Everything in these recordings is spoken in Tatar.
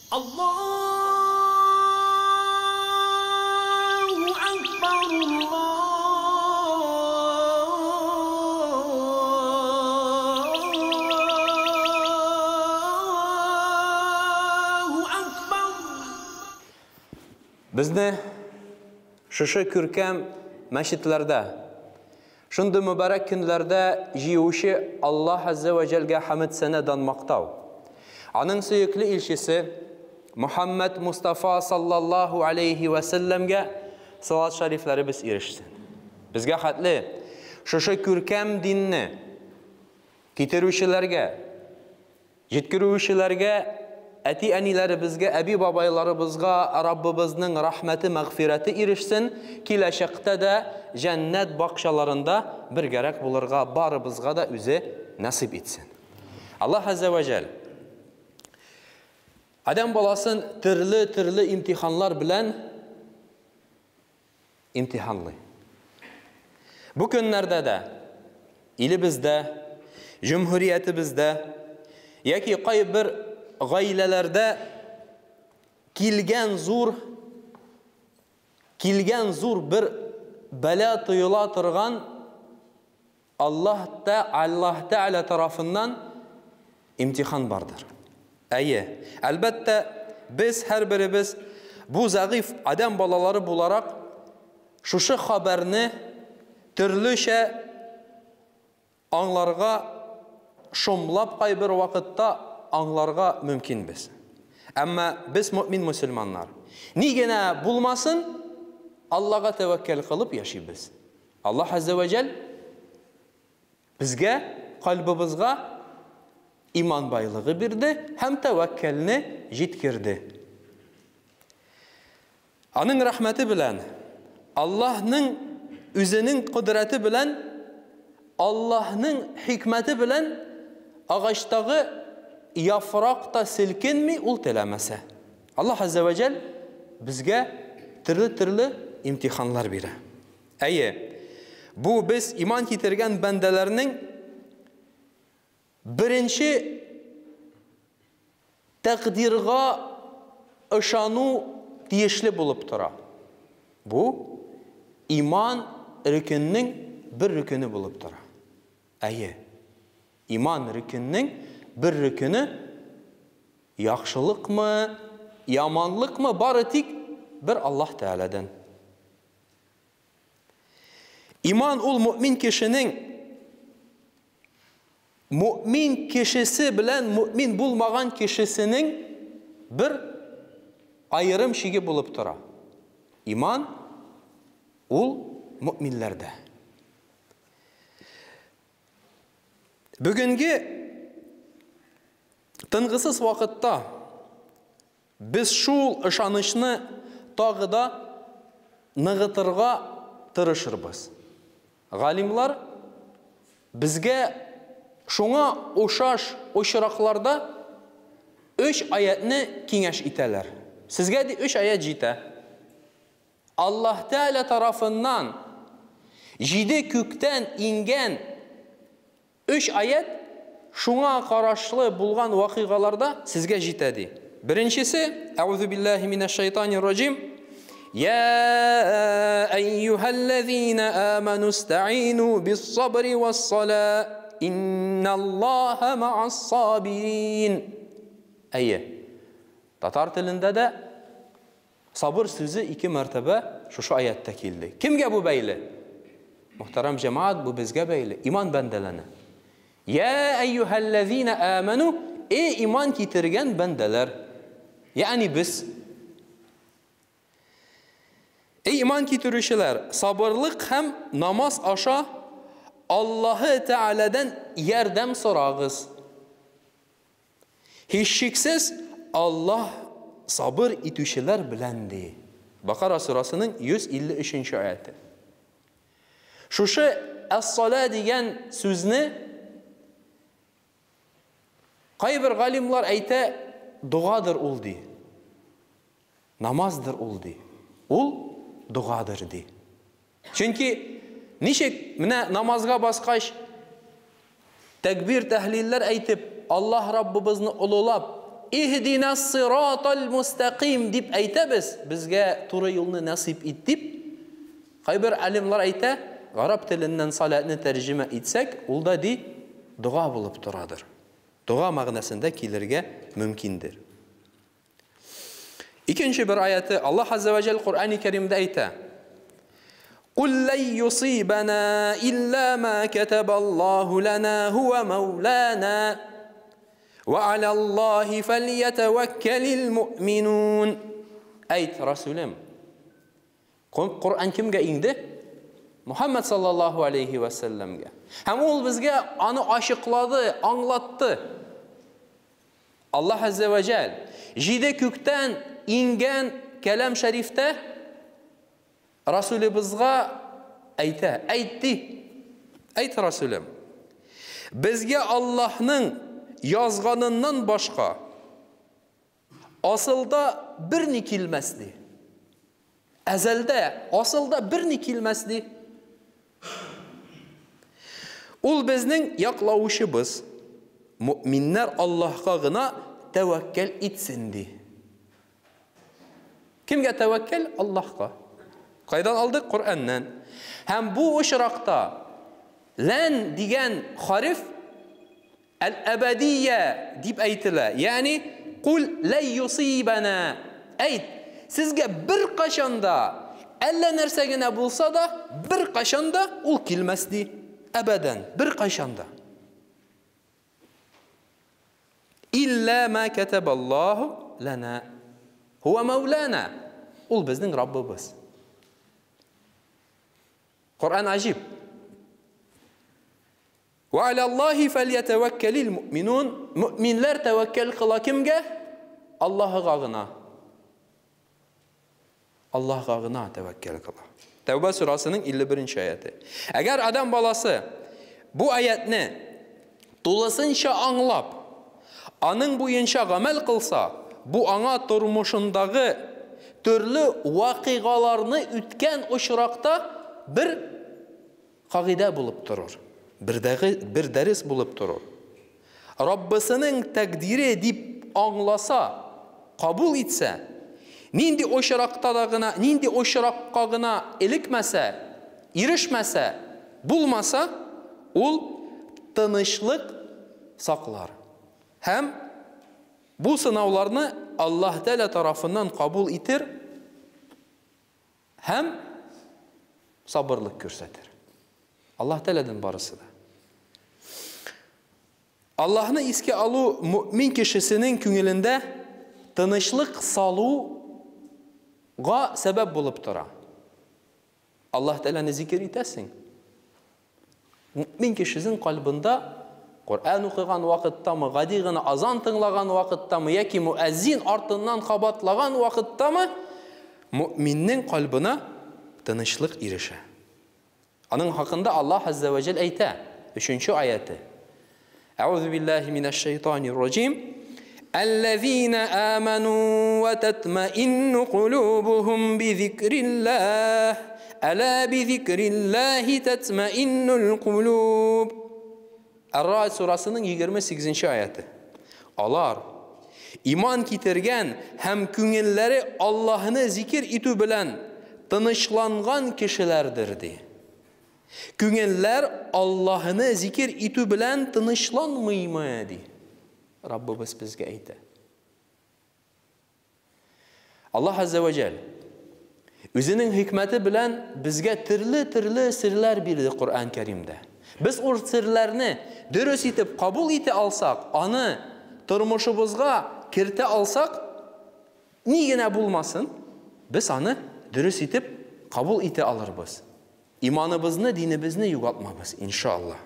Аллаһу акбар, Аллаһу акбар. Безне шушы күркәм мәчетләрдә, шундый мөбарәк көннәрдә җыючы Аллаһ Азза вә Җәлгә хәмд сәнә дан мактау. Аның сөекле илчесе Мухаммад Мустафа саллаллаһу алейхи вә сәлләмгә салат шәрифләребез ирешсен. Безгә хәтле шушы күркәм динне китерүчеләргә, җиткерүчеләргә, әти-әниләребезгә, әби-бабайларыбызга Раббыбызның рәхмәте, мәгъфирәте ирешсен, киләчәктә дә җәннәт бакчаларында бергәрәк булырга барыбызга да үзе насыйп итсен. Аллаһ Азза вә Җәл Адәм баласын төрле-төрле имтиханлар белән имтиханлый. Бу көннәрдә дә илебездә, җөмһүриятебездә яки кайбер гаиләләрдә килгән зур бер бәла тоела торган Аллаһ Тәгалә тарафыннан имтихан бардыр. Әйе, әлбәттә, без һәрберебез бу зәгыйф адәм балалары буларак шушы хәбәрне төрлечә аңларга, шомлап кайбер вакытта аңларга мөмкинбез. Әмма без мөмин мөселманнар. Ни генә булмасын, Аллага тәвәккәл кылып яшибез. Аллаһ Азза вә Җәл безгә, кальбыбызга иман байлыгы бирде һәм тәвәккәлне җиткерде. Аның рәхмәте белән, Аллаһның үзенең кодрәте белән, Аллаһның хикмәте белән агачтагы яфрак та селкенми ул теләмәсә. Аллаһ Азза вә Җәл безгә төрле-төрле имтиханлар бирә. Әйе, бу без иман китергән бәндәләрнең беренче тәкъдирга ышану тиешле булып тора. Бу иман рөкеннең бер рөкене булып тора. Әйе, иман рөкеннең бер рөкене яхшылыкмы, яманлыкмы, бары тик бер Аллаһ Тәгаләдән. Иман ул мөмин кешенең мөмин кешесе белән мөмин булмаган кешесенең бер аерым шиге булып тора. Иман ул мөминләрдә. Бүгенге тынгысыз вакытта без шул ышанычны тагы да ныгытырга тырышырбыз. Галимлар безгә шуңа ошаш очракларда өч аятны киңәш итәләр. Сезгә ди өч аят җитә. Аллаһ Тәгалә тарафыннан җиде күктән иңгән өч аят шуңа карашлы булган вакыйгаларда сезгә җитә ди. Беренчесе, әүзу биллаһи минәш шайтанир раҗим. Я әйюһәлләзина аману истаину бис-сабри вас-сала. Инналлаһа ма'ас-сабирин. Әйе. Татар телендә дә сабыр сүзе ике мәртәбә шушы аятта килде. Кемгә бу бәйле? Мөхтәрәм җәмәгать, бу безгә бәйле. Иман бәндәләренә. Я әйюһәлләзина аману, эй иман китергән бәндәләр. Ягъни без. Эй иман китерүчеләр, сабырлык һәм намаз аша Аллаһы Тәгаләдән ярдәм сорагыз. Һичшиксез Аллаһ сабыр итүчеләр белән ди. Бакара сурасының 153 аяты. Шушы әс-сала дигән сүзне кайбер галимлар әйтә, догадыр ул ди. Намаздыр ул ди. Ул догадыр ди. Чөнки ничек менә намазга баскач тәкбир тәһлилләр әйтеп, Аллаһ Раббыбызны олылап, Иһдинас сиратал мустаким дип әйтәбез, безгә туры юлны насыйп ит дип. Кайбер алимлар әйтә, гарәп теленнән салатны тәрҗемә итсәк, ул да ди дога булып торадыр. Дога мәгънәсендә килергә мөмкиндер. Икенче бер аяты Аллаһ Азза ва Җәл Коръәни Кәримдә әйтә. Кул ләй юсибана илля ма катабаллаһу лана хуа маулана ва алаллаһи фәльятәвәккәлил муъминун. Әйт, Расулем. Коръән кемгә иңде? Мухаммад саллаллаһу алейхи ва сәлләмгә. Һәм ул безгә аны ачыклады, аңлатты. Аллаһ Азза ва Җәл җиде күктән иңгән Кәлам Шәрифтә Расулыбызга әйтә, әйт ди. Әйт, Расулым. Безгә Аллаһның язганыннан башка асылда берни килмәс ди. Әзәлдә, асылда берни килмәс ди. Ул безнең яклаучыбыз. Мөэминнәр Аллаһка гына тәвәккәл итсен ди. Кемгә тәвәккәл? Аллаһка. Кайдан алдык? Коръәннән. Һәм бу очракта лән дигән хариф Әл-әбәдия дип әйтелә. Ягъни, кул ләй юсибана. Әйт, сезгә беркайчан да, әллә нәрсә генә булса да, беркайчан да ул килмәс ди. Әбәдән, беркайчан да. Илля ма катабаллаху лана. Хуа маулана. Ул безнең Раббыбыз. Коръән аҗиб. Вә алаллаһи фәльятәвәккәлил муъминун. Мөэминләр тәвәккәл кыла кемгә? Аллаһыга гына. Аллаһыга гына тәвәккәл кыла. Тәүбә сүрәсенең 51 нче аяте. Әгәр адам баласы бу аятны тулысынча аңлап, аның буенча гамәл кылса, бу аңа тормышындагы төрле вакыйгаларны үткән очракта бер Кагыйдә булып торыр, бердәге бер дәрес булып торыр. Раббысының тәкъдире дип аңласа, кабул итсә, нинди очракта да гына, нинди очракка гына элекмәсә, ирешмәсә, булмаса, ул тынычлык саклар. Һәм бу сынауларны Аллаһ Тәгалә тарафыннан кабул итер Һәм сабырлык күрсәтер. Аллаһ Тәгаләдән барысы да. Аллаһны искә алу мөэмин кешесенең күңелендә тынычлык салуга сәбәп булып тора. Аллаһ Тәгаләне зикер итәсең. Мөэмин кешесенең кальбында Коръән укыган вакыттамы, гади гына азан тыңлаган вакыттамы яки муәззин артыннан кабатлаган вакыттамы, мөэминнең кальбына тынычлык ирешә. Аның хакында Аллаһ Азза ва Җәл әйтә, өченче аяте. Әгъузу биллаһи минәш шайтанир раҗим. Әлләзина аману ва татмаинну кулубухум би зикриллаһ. Әла би зикриллаһи татмаиннул кулуб. Ар-Рад сурасының 28 аяты. Алар иман китергән һәм күңелләре Аллаһны зикер итү белән тынычланган кешеләрдер, ди. Күңелләр Аллаһны зикер итү белән тынычланмыймы, ди. Раббыбыз безгә әйтә. Аллаһ Азза вә Җәл үзенең хикмәте белән безгә төрле-төрле серләр бирде Коръән Кәримдә. Без ул серләрне дөрес итеп кабул итә алсак, аны тормышыбызга кертә алсак, ни генә булмасын, без аны дөрес итеп кабул итә алырбыз. Иманыбызны, динебезне югалтмабыз, иншаллаһ.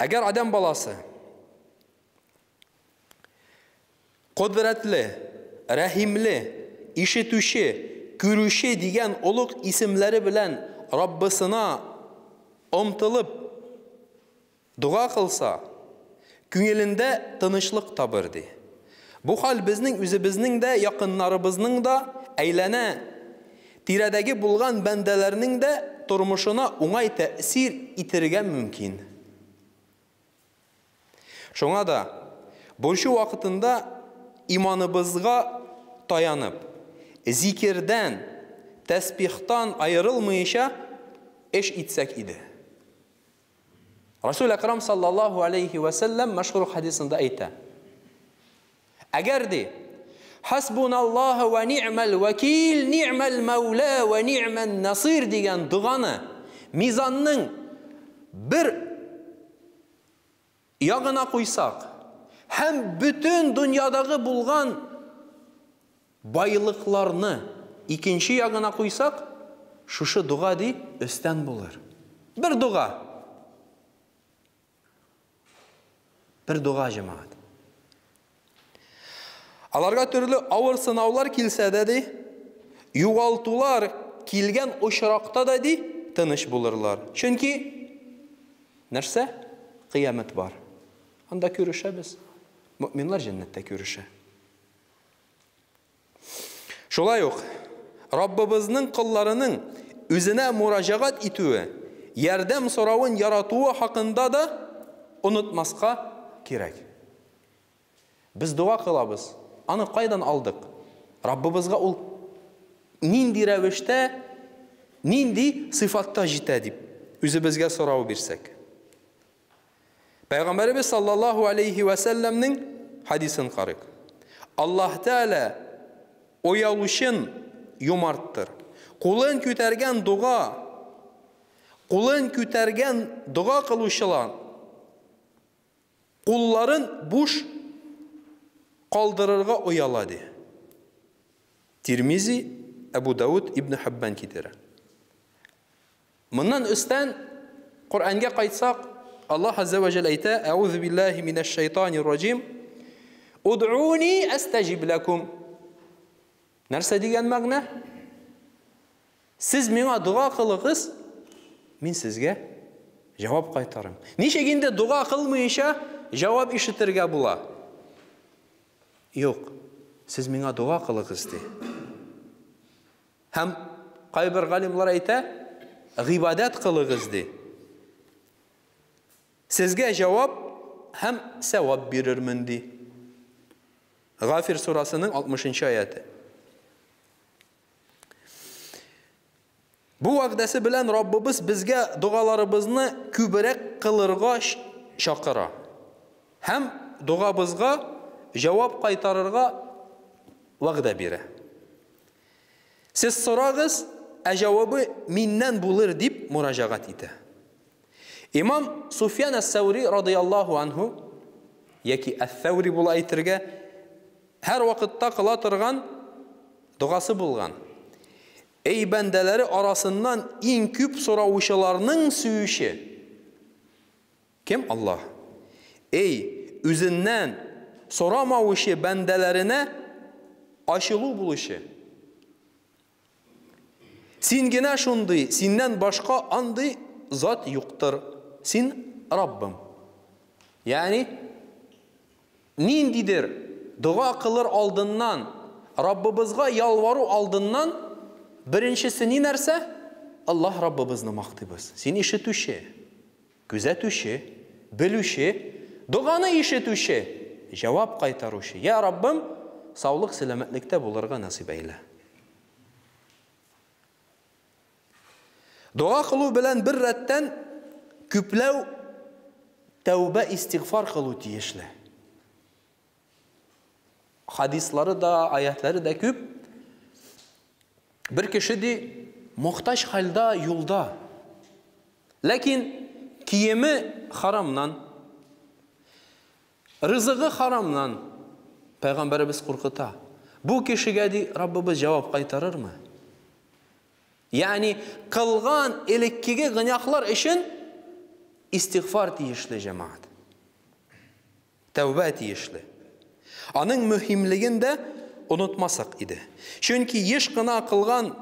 Әгәр адәм баласы кодрәтле, рәхимле, ишетүче, күрүче дигән олуг исемләре белән Раббысына омтылып дога кылса, күңелендә тынычлык табыр, ди. Бу хәл безнең үзебезнең дә, якыннарыбызның да, әйләнә тирәдәге булган бәндәләрнең дә тормышына уңай тәэсир итергә мөмкин. Шуңа да Борчу вакытында иманыбызга таянып, зикердән, тәсбихтан аерылмыйча эш итсәк иде. Расул Әкрам саллаллаһу алейхи вә сәлләм мәшһүр хадисында әйтә. Әгәр ди, Хасбуналлаһу ва ни'мәл вәкил, ни'мәл мәүлә ва ни'мән насир дигән доганы мизанның бер ягына куйсак һәм бөтен дөньядагы булган байлыкларны икенче ягына куйсак, шушы дога ди өстән булыр. Бер дога. Бер дога җәмәгать. Аларга төрле авыр сынаулар килсә дә ди, югалтулар килгән очракта да ди, тыныч булырлар. Чөнки нәрсә? Кыямәт бар. Анда күрешәбез. Мөминнәр җәннәттә күрешә. Шулай ук Раббыбызның колларының үзенә мураҗәгать итүе, ярдәм соравын яратуы хакында да онытмаска кирәк. Без дога кылабыз. Аны кайдан алдык? Раббыбызга ул нинди рәвештә, нинди сыйфатта җитә дип үзебезгә сорау бирсәк. Пәйгамбәребез саллаллаһу алейхи вә сәлләмнең хадисын карыйк. Аллаһ Тәгалә оялучын юмарттыр. Кулын күтәргән дога, кулын күтәргән дога кылучылар кулларын буш калдырырга ояла ди. Тирмизи, Әбу Дауд, Ибн Хаббан китерә. Моннан өстән Коръәнгә кайтсак, Аллаһ Азза ва Җәл әйтә: "Әүзу биллаһи минәш шайтанир раҗим. Удъуни астаҗиб лакум." Нәрсә дигән мәгънә? Сез миңа дога кылыгыз, мин сезгә җавап кайтарым. Ничек инде дога кылмыйча җавап ишетергә була? Юк. Сез миңа дога кылыгыз ди. Һәм кайбер галимлар әйтә, гыйбадәт кылыгыз ди. Сезгә җавап һәм сәвап бирермен ди. Гафир сурасының 60 аяты. Бу вәгъдәсе белән Раббыбыз безгә догаларыбызны күбрәк кылырга чакыра. Һәм догабызга җавап кайтарырга вәгъдә бирә. Сез сорагыз, ә җавабы миннән булыр дип мураҗәгать итә. Имам Суфьян әс-Сәүри радыяллаһу анһу яки әс-Сәүри була әйтергә һәр вакытта кыла торган догасы булган. Эй бәндәләре арасыннан иң күп сораучыларның сөюче кем Аллаһ? Эй үзеннән сорамаучы бәндәләренә ачылу булучы. Син генә шундый, синнән башка андый зат юктыр. Син Раббым. Ягъни ниндидер дога кылыр алдыннан, Раббыбызга ялвару алдыннан беренчесе ни нәрсә? Аллаһ Раббыбызны мактыйбыз. Син ишетүче, күзәтүче, белүче, доганы ишетүче, җавап кайтаручы. Я Раббым, саулык, сәламәтлектә булырга насыйп әйлә. Дога кылу белән бер рәттән күпләү тәүбә истигъфар кылу тиешле. Хадислары да, аятлары да күп. Бер кеше ди, мохтаҗ хәлдә юлда. Ләкин киеме харамнан, ризыгы харамнан. Пәйгамбәребез куркыта. Бу кешегә ди Раббыбыз җавап кайтарырмы? Ягъни кылган элеккеге гөнаһлар өчен истигъфар тиешле җәмәгать. Тәүбә тиешле. Аның мөһимлеген дә онытмасак иде. Чөнки еш кына кылган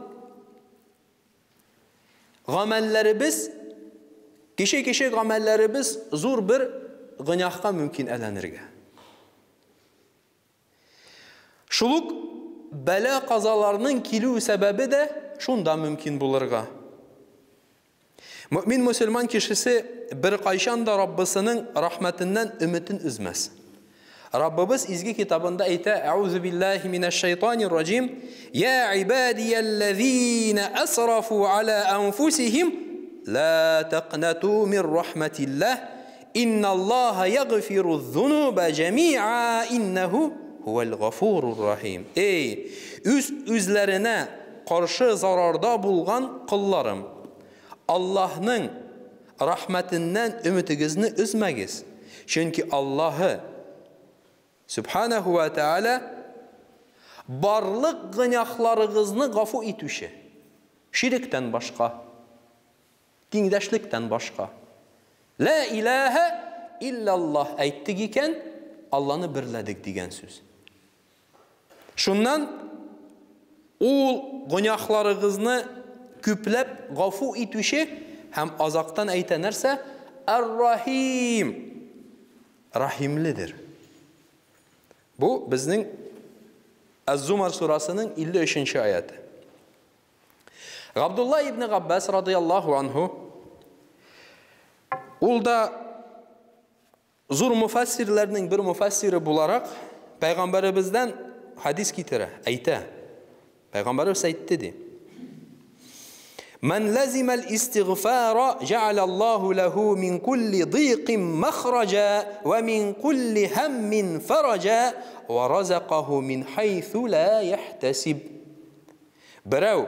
гамәлләребез, кече-кече гамәлләребез зур бер гөнаһка мөмкин әйләнергә. Шул ук бәла-казаларның килү сәбәбе дә шунда мөмкин булырга. Мөмин мөселман кешесе беркайчан да Раббысының рәхмәтеннән өметен өзмәс. Раббыбыз изге китабында әйтә: "Әүзу биллаһи минәш шайтанир раҗим. Я ибадияллазина асрафу аля анфусихим ла тaqнату мин рахматиллаһ. Инналлаһа ягфиру зунуба җәмиа иннәһу һувәл гафурур рахим." Эй, үз үзләренә каршы зарарда булган колларым, Аллаһның рәхмәтеннән өметегезне өзмәгез. Чөнки Аллаһы Сүбхәнәһү вә Тәгалә барлык гөнаһларыгызны гафу итүче. Ширектән башка, тиңдәшлектән башка. Лә иләһә илляллаһ әйттек икән, Алланы берләдек дигән сүз. Шуннан ул гөнаһларыгызны күпләп гафу итүче һәм азактан әйтә нәрсә? Ар-Рахим. Рахимледер. Бу безнең Әз-Зумар сурасының 53 нче аяты. Габдулла ибн Габбас радыяллаһу анһу ул да зур муфассирләрнең бер муфассиры буларак пәйгамбәребездән хадис китерә, әйтә. Пәйгамбәребез әйтте ди. Ман лазима ал-истигъфара җә'аля Аллаһу ләһу мин кулли дыйкин махраҗа ва мин кулли һаммин фараҗа ва разакаху мин хайсу ла яхтасиб. Берәү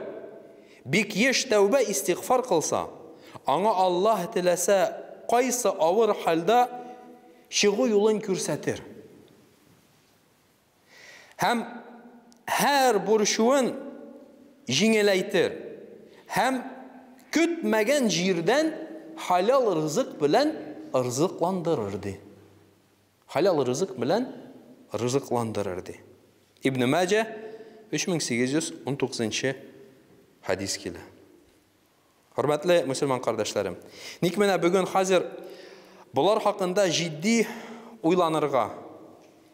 бик еш тәүбә истигъфар кылса, аңа Аллаһ теләсә кайсы авыр хәлдә чыгу юлын күрсәтер. Һәм һәр борчуын җиңеләйтер. Һәм көтмәгән җирдән халал рызык белән рызыкландырыр ди. Халал рызык белән рызыкландырыр ди. Ибн Маҗа 3819 хадис килә. Хөрмәтле мөселман кардәшләрем, ник менә бүген хәзер болар хакында җитди уйланырга,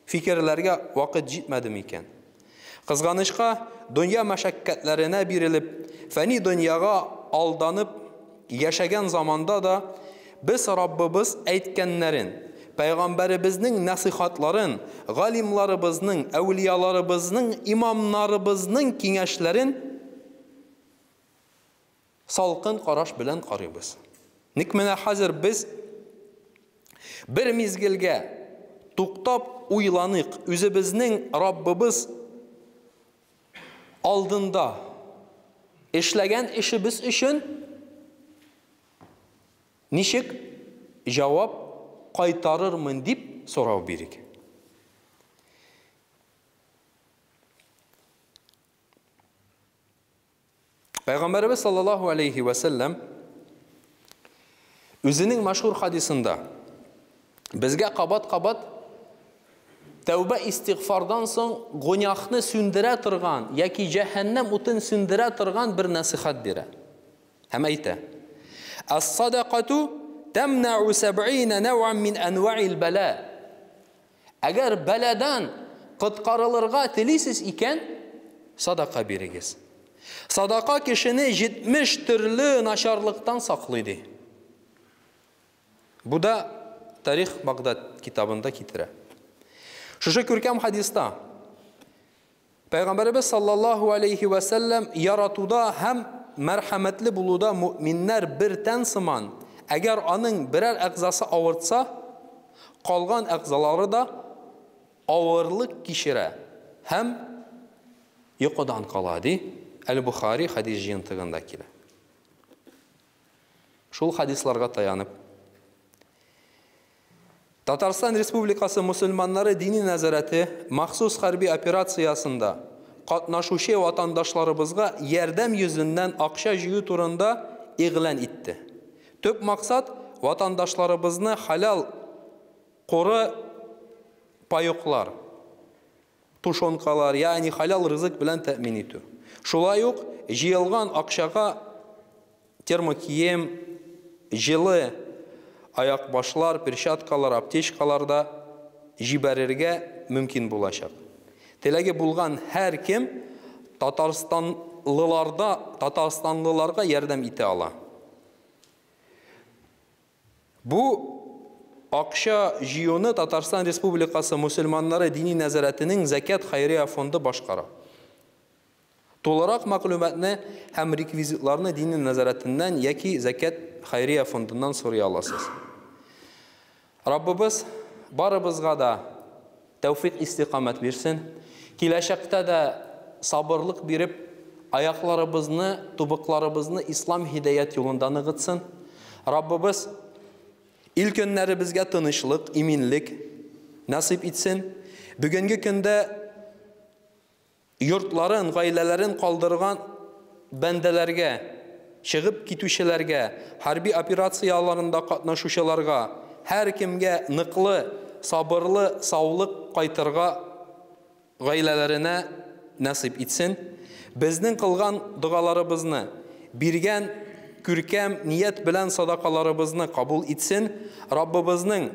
фикерләргә вакыт җитмәде микән? Кызганычка, дөнья мәшәкатьләренә бирелеп, фәни дөньяга алданып яшәгән заманда да без Раббыбыз әйткәннәрен, пәйгамбәребезнең нәсыйхатларын, галимларыбызның, әүлияларыбызның, имамнарыбызның киңәшләрен Салкын караш белән карыйбыз. Ник менә хәзер без бер мизгелгә туктап уйланыйк, үзебезнең Раббыбыз алдында эшләгән эшебез өчен ничек җавап кайтарырмын дип сорау бирик. Пәйгамбәребез саллаллаһу алейхи вә сәлләм үзенең мәшһүр хадисында безгә кабат-кабат тәүбә истигъфардан соң гөнаһны сүндерә торган яки җәһәннәм утын сүндерә торган бер нәсыйхәт бирә. Һәм әйтә: Ас-садакату тамнау сәбгыйна нәүан мин әнваил бәла. Әгәр бәладан коткарылырга телисез икән, садака бирегез. Садака кешене 70 төрле начарлыктан саклый ди. Бу да Тарих Багдад китабында китерә. Шушы күркәм хадиста Пәйгамбәребез саллаллаһу алейхи вә сәлләм яратуда һәм мәрхәмәтле булуда мөэминнәр бер тән сыман, әгәр аның берәр әгъзасы авыртса, калган әгъзалары да авырлык кичерә һәм йокыдан кала, ди Әл-Бухари хәдис җыентыгында килә. Шул хадисларга таянып, Татарстан Республикасы мөселманнары дини нәзарәте махсус хәрби операциясендә катнашучы ватандашларыбызга ярдәм йөзеннән акча җыю турында игълан итте. Төп максат, ватандашларыбызны хәләл коры паеклар, тушенкалар, ягъни хәләл ризык белән тәэмин итү. Шулай ук җыелган акчага термокием, җылы аякбашлар, перчаткалар, аптечкалар да җибәрергә мөмкин булачак. Теләге булган һәркем татарстанлыларда татарстанлыларга ярдәм итә ала. Бу Акча җыюны Татарстан Республикасы мөселманнары дини нәзарәтенең Зәкят хәйрия фонды башкара. Тулырак мәгълүматны һәм реквизитларны дини нәзарәтеннән яки Зәкят хәйрия фондыннан сорый аласыз. Раббыбыз барыбызга да тәүфик истикамәт бирсен. Киләчәктә дә сабырлык биреп, аякларыбызны, тубыкларыбызны ислам һидаят юлында ныгытсын. Раббыбыз ил көннәребезгә тынычлык, иминлек насыйп итсен. Бүгенге көндә йортларын, гаиләләрен калдырган бәндәләргә, чыгып китүчеләргә, хәрби операция аларында катнашучыларга, һәркемгә ныклы, сабырлы, саулык кайтырга гаиләләренә насыйп итсен. Безнең кылган догаларыбызны, биргән күркәм ният белән садакаларыбызны кабул итсен. Раббыбызның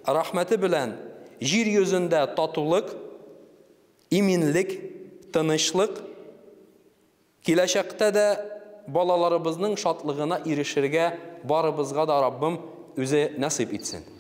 рәхмәте белән җир йөзендә татулык, иминлек, тынычлык, киләчәктә дә балаларыбызның шатлыгына ирешергә барыбызга да Раббым үзе насыйп итсен.